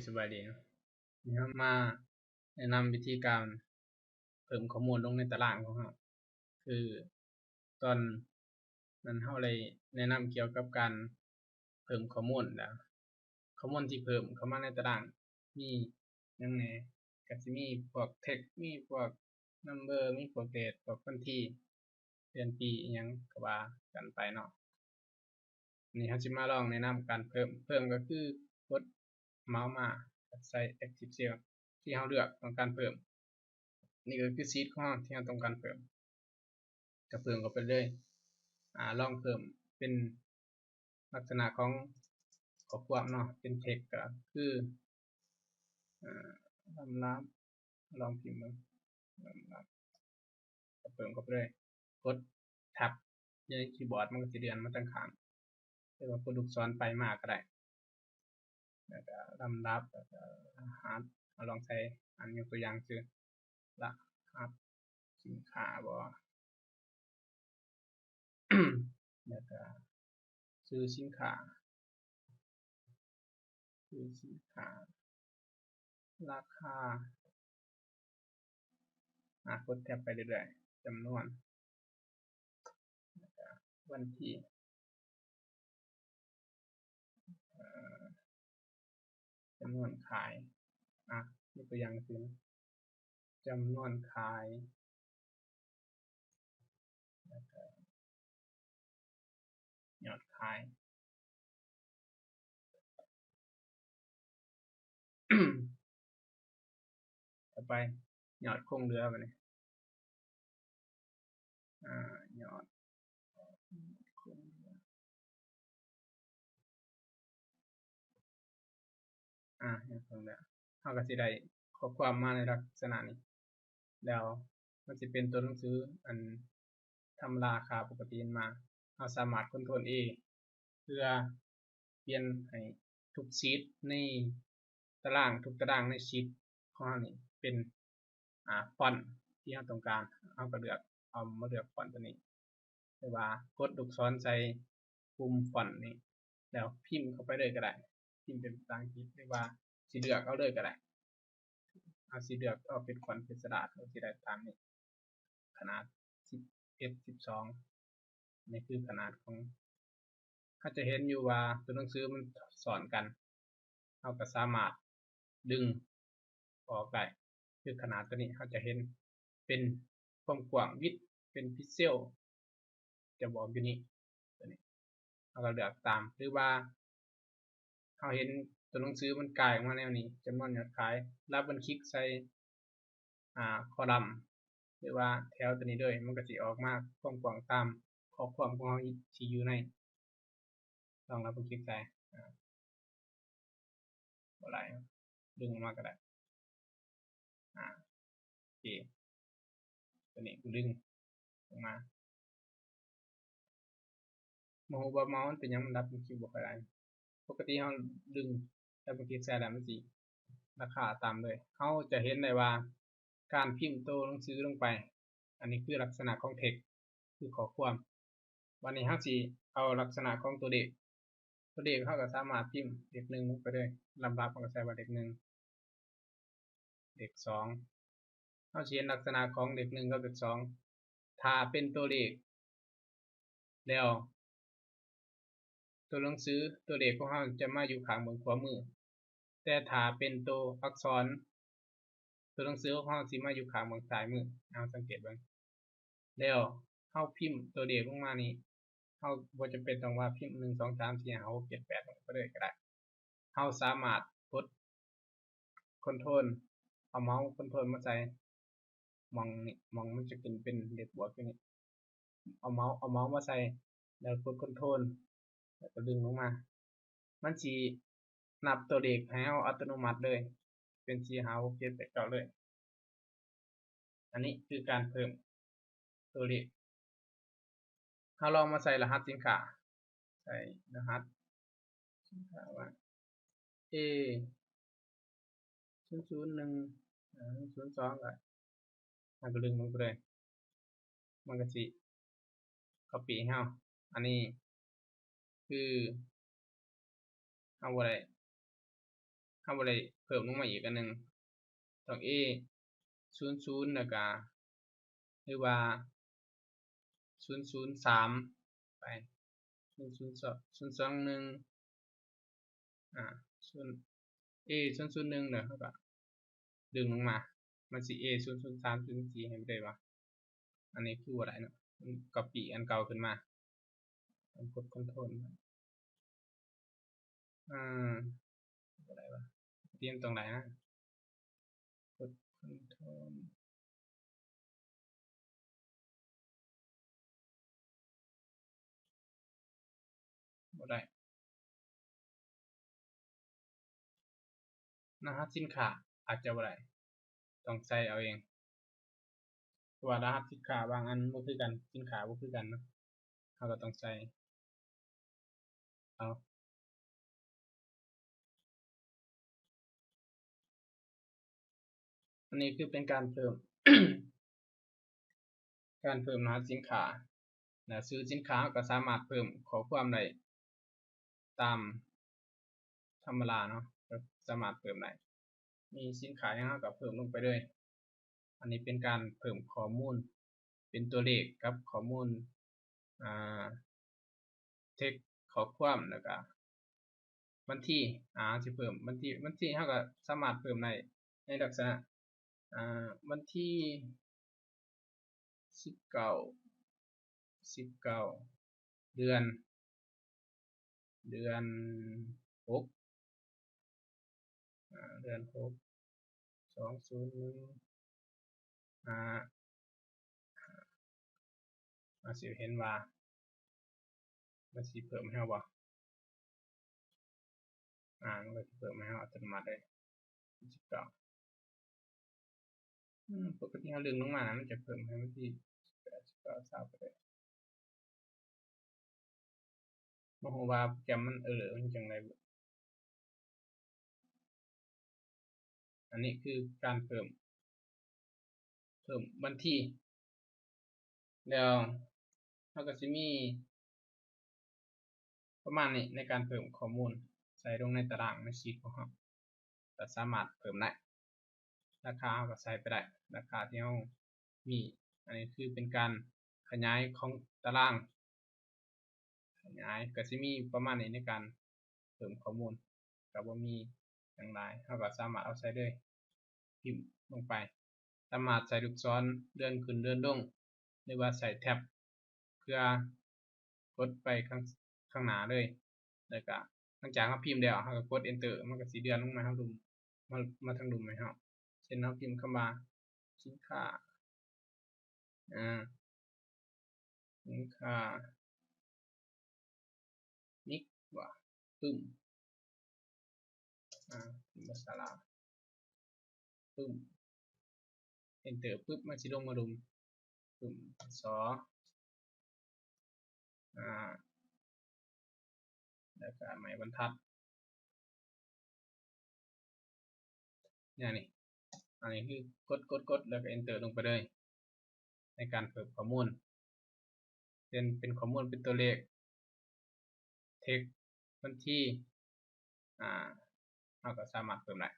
ສະບາຍດີເນາະ ມື້ນີ້ເຮົາມາແນະນຳວິທີການເພີ່ມຂໍ້ມູນລົງໃນຕາລາງຂອງເຮົາ. ຄືຕອນນັ້ນເຮົາໄດ້ແນະນຳກ່ຽວກັບການເພີ່ມຂໍ້ມູນແລ້ວ. ຂໍ້ມູນທີ່ເພີ່ມເຂົ້າມາໃນຕາລາງມີຫຍັງແດ່? ກໍຊິມີພວກ text ມີພວກ number ມີພວກ date ພວກວັນທີ ເດືອນປີ ອີ່ຫຍັງກໍວ່າກັນໄປເນາະ. ນີ້ເຮົາຊິມາລອງແນະນຳການເພີ່ມ. ເພີ່ມກໍຄືກົດເມົາສ໌ມາໃສ່ active cell ທີ່ເຮົາເລືອກຕ້ອງການເພີ່ມ. ນີ້ກໍຄື sheet ຂອງເຮົາທີ່ເຮົາຕ້ອງການເພີ່ມ ກໍເພີ່ມເຂົ້າໄປເລີຍ. ອາ ລອງເພີ່ມເປັນລັກສະນະຂອງຂໍ້ຄວາມເນາະ ເປັນ text ກໍຄື ອາ ລຳລາບ ລອງພິມເບິ່ງ ລຳລາບ ກໍເພີ່ມເຂົ້າໄປເລີຍ. ກົດ Tab ຢູ່ໃນຄີບອດ ມັນກໍຊິເລື່ອນມາທາງຂ້າງ ຫຼືວ່າກົດລູກສອນໄປມາກໍໄດ້. ແລ້ວກໍລຳດັບ ແລ້ວກໍລະຫັດ ເຮົາລອງໃສ່ ອັນ ຍົກຕົວຢ່າງຊື່ ລະຫັດສິນຄ້າບໍ ແລ້ວກໍຊື່ສິນຄ້າ ຊື່ສິນຄ້າ ລາຄາ ອາ ກົດແທັບໄປເລື້ອຍໆ ຈຳນວນ ແລ້ວກະວັນທີ ເອີ ຈຳນວນຂາຍ ອາ ຍົກຕົວຢ່າງຊື່ ຈຳນວນຂາຍ ແລ້ວກະຍອດຂາຍ. ຕໍ່ໄປຍອດຄົງເຫຼືອບາດນີ້ ອາ ຍອດຄົງເຫຼືອ ອາ ຍອດຄົງເຫຼືອ ເຮົາກໍຊິໄດ້ຂໍ້ຄວາມມາໃນລັກສະນະນີ້ ແລ້ວມັນຊິເປັນຕົວໜັງສືອັນທຳມະດາຄ່າປົກກະຕິມາ. ເຮົາສາມາດ Ctrl A ເພື່ອປ່ຽນໃຫ້ທຸກ sheet ໃນຕາລາງ ທຸກຕາລາງໃນ sheet ຂອງເຮົານີ້ເປັນ ອາ font ທີ່ເຮົາຕ້ອງການ. ເຮົາກໍເລືອກ ເອົາມາເລືອກ font ຕົວນີ້ ຫຼືວ່າກົດລູກສອນໃສ່ປຸ່ມ font ນີ້ ແລ້ວພິມເຂົ້າໄປເລີຍກໍໄດ້ ພິມເປັນພາສາອັງກິດ ຫຼືວ່າຊິເລືອກເອົາເລີຍກໍໄດ້. ເຮົາຊິເລືອກເອົາເປັນ font ເປັນສະດາດ ເຮົາຊິໄດ້ຕາມນີ້ ຂະໜາດສິບເອັດ ສິບສອງ ນີ້ຄືຂະໜາດຂອງ ເຮົາຈະເຫັນຢູ່ວ່າຕົວໜັງສືມັນຊ້ອນກັນ ເຮົາກໍສາມາດດຶງອອກໄດ້. ຄືຂະໜາດຕົວນີ້ເຮົາຈະເຫັນເປັນຄວາມກວ້າງ width ເປັນພິກເຊວ ຈະບອກຢູ່ນີ້ ຕົວນີ້ ເຮົາກໍເລືອກຕາມ ຫຼືວ່າເຮົາເຫັນຕົວໜັງສືມັນກາຍອອກມາແນວນີ້ ຈຳນວນຍອດຂາຍ ດັບເບິນຄລິກໃສ່ ອາ ຄອລຳ ຫຼືວ່າແຖວຕົວນີ້ເລີຍ ມັນກໍຊິອອກມາຄວາມກວ້າງຕາມຂໍ້ຄວາມຂອງເຮົາທີ່ຢູ່ໃນ ລອງດັບເບິນຄລິກໃສ່ ອາ ບໍ່ຫຼາຍ ດຶງອອກມາກໍໄດ້ ອາ ໂອເຄ ຕົວນີ້ກູດຶງອອກມາ. ບໍ່ຮູ້ວ່າເມົາສ໌ມັນເປັນຫຍັງມັນດັບເບິນຄລິກບໍ່ຄ່ອຍໄດ້. ປົກກະຕິເຮົາດຶງ ດັບເບິນຄລິກໃສ່ແລ້ວມັນຊິລາຄາຕ່ຳເລີຍ. ເຮົາຈະເຫັນໄດ້ວ່າການພິມໂຕໜັງສືລົງໄປ ອັນນີ້ຄືລັກສະນະຂອງ text ຄືຂໍ້ຄວາມ. ບາດນີ້ເຮົາຊິເອົາລັກສະນະຂອງຕົວເລກ ຕົວເລກເຮົາກໍສາມາດພິມເລກໜຶ່ງລົງໄປເລີຍ ລຳດັບເຮົາກໍໃສ່ວ່າເລກໜຶ່ງ ເລກສອງ ເຮົາຊິເຫັນລັກສະນະຂອງເລກໜຶ່ງກັບເລກສອງ ຖ້າເປັນຕົວເລກແລ້ວ ຕົວໜັງສື ຕົວເລກຂອງເຮົາຈະມາຢູ່ຂ້າງເບື້ອງຂວາມື ແຕ່ຖ້າເປັນຕົວອັກສອນ ຕົວໜັງສືຂອງເຮົາຊິມາຢູ່ຂ້າງເບື້ອງຊ້າຍມື. ເຮົາສັງເກດເບິ່ງ ແລ້ວເຮົາພິມຕົວເລກລົງມານີ້ ເຮົາບໍ່ຈຳເປັນຕ້ອງວ່າພິມ ໜຶ່ງ ສອງ ສາມ ສີ່ ຫ້າ ຫົກ ເຈັດ ແປດ ລົງໄປເລີຍກໍໄດ້. ເຮົາສາມາດກົດ Ctrl ເອົາເມົາສ໌ Ctrl ມາໃສ່ ໝ່ອງນີ້ ໝ່ອງມັນຈະຂຶ້ນເປັນເລກບວກຢູ່ນີ້ ເອົາເມົາສ໌ ເອົາເມົາສ໌ມາໃສ່ ແລ້ວກົດ Ctrl ແລ້ວກໍດຶງລົງມາ ມັນຊິນັບຕົວເລກໃຫ້ເຮົາອັດຕະໂນມັດເລີຍ ເປັນ ສີ່ ຫ້າ ຫົກ ເຈັດ ແປດ ເກົ້າ ເລີຍ. ອັນນີ້ຄືການເພີ່ມຕົວເລກ. ເຮົາລອງມາໃສ່ລະຫັດສິນຄ້າ ໃສ່ລະຫັດສິນຄ້າວ່າ ເອ ສູນສູນໜຶ່ງ ເອີ ສູນສອງ ກໍ ເຮົາກໍດຶງລົງໄປເລີຍ ມັນກໍຊິກັອບປີ້ໃຫ້ເຮົາ. ອັນນີ້ຄືເຮົາບໍ່ໄດ້ ເຮົ າບໍ່ໄດ້ເພີ່ມລົງມາອີກອັນໜຶ່ງ ຕ້ອງ A ສູນສູນ ແລ້ວກະ ຫຼືວ່າ ສູນສູນສາມ ໄປ ສູນສູນສອງ ສູນສອງໜຶ່ງ ອາ ສູນ A ສູນສູນໜຶ່ງ ແລ້ວເຮົາກະດຶງລົງມາ ມັນຊິ A ສູນສູນສາມ ສູນສີ່ ໃຫ້ໄດ້ວະ. ອັນນີ້ຄືບໍ່ໄດ້ເນາະ ມັນກັອບປີ້ອັນເກົ່າຂຶ້ນມາ ກົດຄອນໂທຣ ອາ ບໍ່ໄດ້ວະ ມັນຕ້ອງໄດ້ນະ ກົດຄອນໂທຣ ບໍ່ໄດ້ ລະຫັດສິນຄ້າອາດຈະບໍ່ໄດ້ ຕ້ອງໃສ່ເອົາເອງ ເພາະວ່າລະຫັດສິນຄ້າບາງອັນບໍ່ຄືກັນ ສິນຄ້າບໍ່ຄືກັນເນາະ ເຮົາກໍຕ້ອງໃສ່ເອົາ. ອັນນີ້ຄືເປັນການເພີ່ມ ການເພີ່ມລະຫັດສິນຄ້າ ແລະ ຊື່ສິນຄ້າເຮົາກໍສາມາດເພີ່ມຂໍ້ຄວາມໄດ້ຕາມທຳມະດາເນາະ ກໍສາມາດເພີ່ມໄດ້ ມີສິນຄ້າຫຍັງເຮົາກໍເພີ່ມລົງໄປເລີຍ. ອັນນີ້ເປັນການເພີ່ມຂໍ້ມູນ ເປັນຕົວເລກກັບຂໍ້ມູນ ອາ ເທັກ ຂໍ້ຄວາມ ແລ້ວກະບັນທີ ອາ ເຮົາຊິເພີ່ມບັນທີ ບັນທີເຮົາກໍສາມາດເພີ່ມໄດ້ໃນລັກສະນະ ອາ ວັນທີສິບເກົ້າ ສິບເກົ້າ ເດືອນ ເດືອນຫົກ ອາ ເດືອນຫົກ ສອງສູນໜຶ່ງ ອາ ອາ ເຮົາຊິເຫັນວ່າມັນຊິເພີ່ມໃຫ້ເຮົາບໍ່ ອາ ມັນກໍຊິເພີ່ມໃຫ້ເຮົາອັດຕະໂນມັດເລີຍ ສິບເກົ້າ ອືມ ປົກກະຕິເຮົາດຶງລົງມານະ ມັນຈະເພີ່ມໃຫ້ວັນທີສິບແປດ ສິບເກົ້າ ຊາວໄປເລີຍ ບໍ່ຮູ້ວ່າໂປຣແກຣມມັນເອີເລີ ມັນຈັ່ງໃດ. ອັນນີ້ຄືການເພີ່ມ ເພີ່ມບັນທີ ແລ້ວເຮົາກໍຊິມີປະມານນີ້ໃນການເພີ່ມຂໍ້ມູນໃສ່ລົງໃນຕາລາງໃນຊີດຂອງເຮົາ ກໍສາມາດເພີ່ມໄດ້ ລາຄາເຮົາກໍໃສ່ໄປໄດ້ ລາຄາທີ່ເຮົາມີ. ອັນນີ້ຄືເປັນການຂະຫຍາຍຂອງຕາລາງ ຂະຫຍາຍ ກໍຊິມີປະມານນີ້ໃນການເພີ່ມຂໍ້ມູນ ກໍບໍ່ມີຫຍັງຫຼາຍ ເຮົາກໍສາມາດເອົາໃສ່ເລີຍ ພິມລົງໄປ ສາມາດໃສ່ລູກສອນເລື່ອນຂຶ້ນເລື່ອນລົງ ຫຼືວ່າໃສ່ແທັບເພື່ອກົດໄປຂ້າງ ຂ້າງໜ້າເລີຍ ແລ້ວກະຫຼັງຈາກເຮົາພິມແລ້ວ ເຮົາກໍກົດ Enter ມັນກໍຊິເລື່ອນລົງມາເຮົາລຸ່ມ ມາ ມາທາງລຸ່ມໃຫ້ເຮົາ ເຊັ່ນເຮົາພິມຄຳວ່າສິນຄ້າ ອາ ສິນຄ້າ ນິກ ວ່າ ປຶ້ມ ອາ ເປັນພາສາລາວ ປຶ້ມ Enter ປຶບ ມັນຊິລົງມາດຸມ ປຶ້ມ ສ ອາ ແລ້ວກໍໄມ້ບັນທັດ ແນວນີ້ ອັນນີ້ຄືກົດ ກົດ ກົດ ແລ້ວກໍ Enter ລົງໄປເລີຍ ໃນການເພີ່ມຂໍ້ມູນ ເຊັ່ນເປັນຂໍ້ມູນເປັນຕົວເລກ ເທັກ ວັນທີ ອາ ເຮົາກໍສາມາດເພີ່ມໄດ້.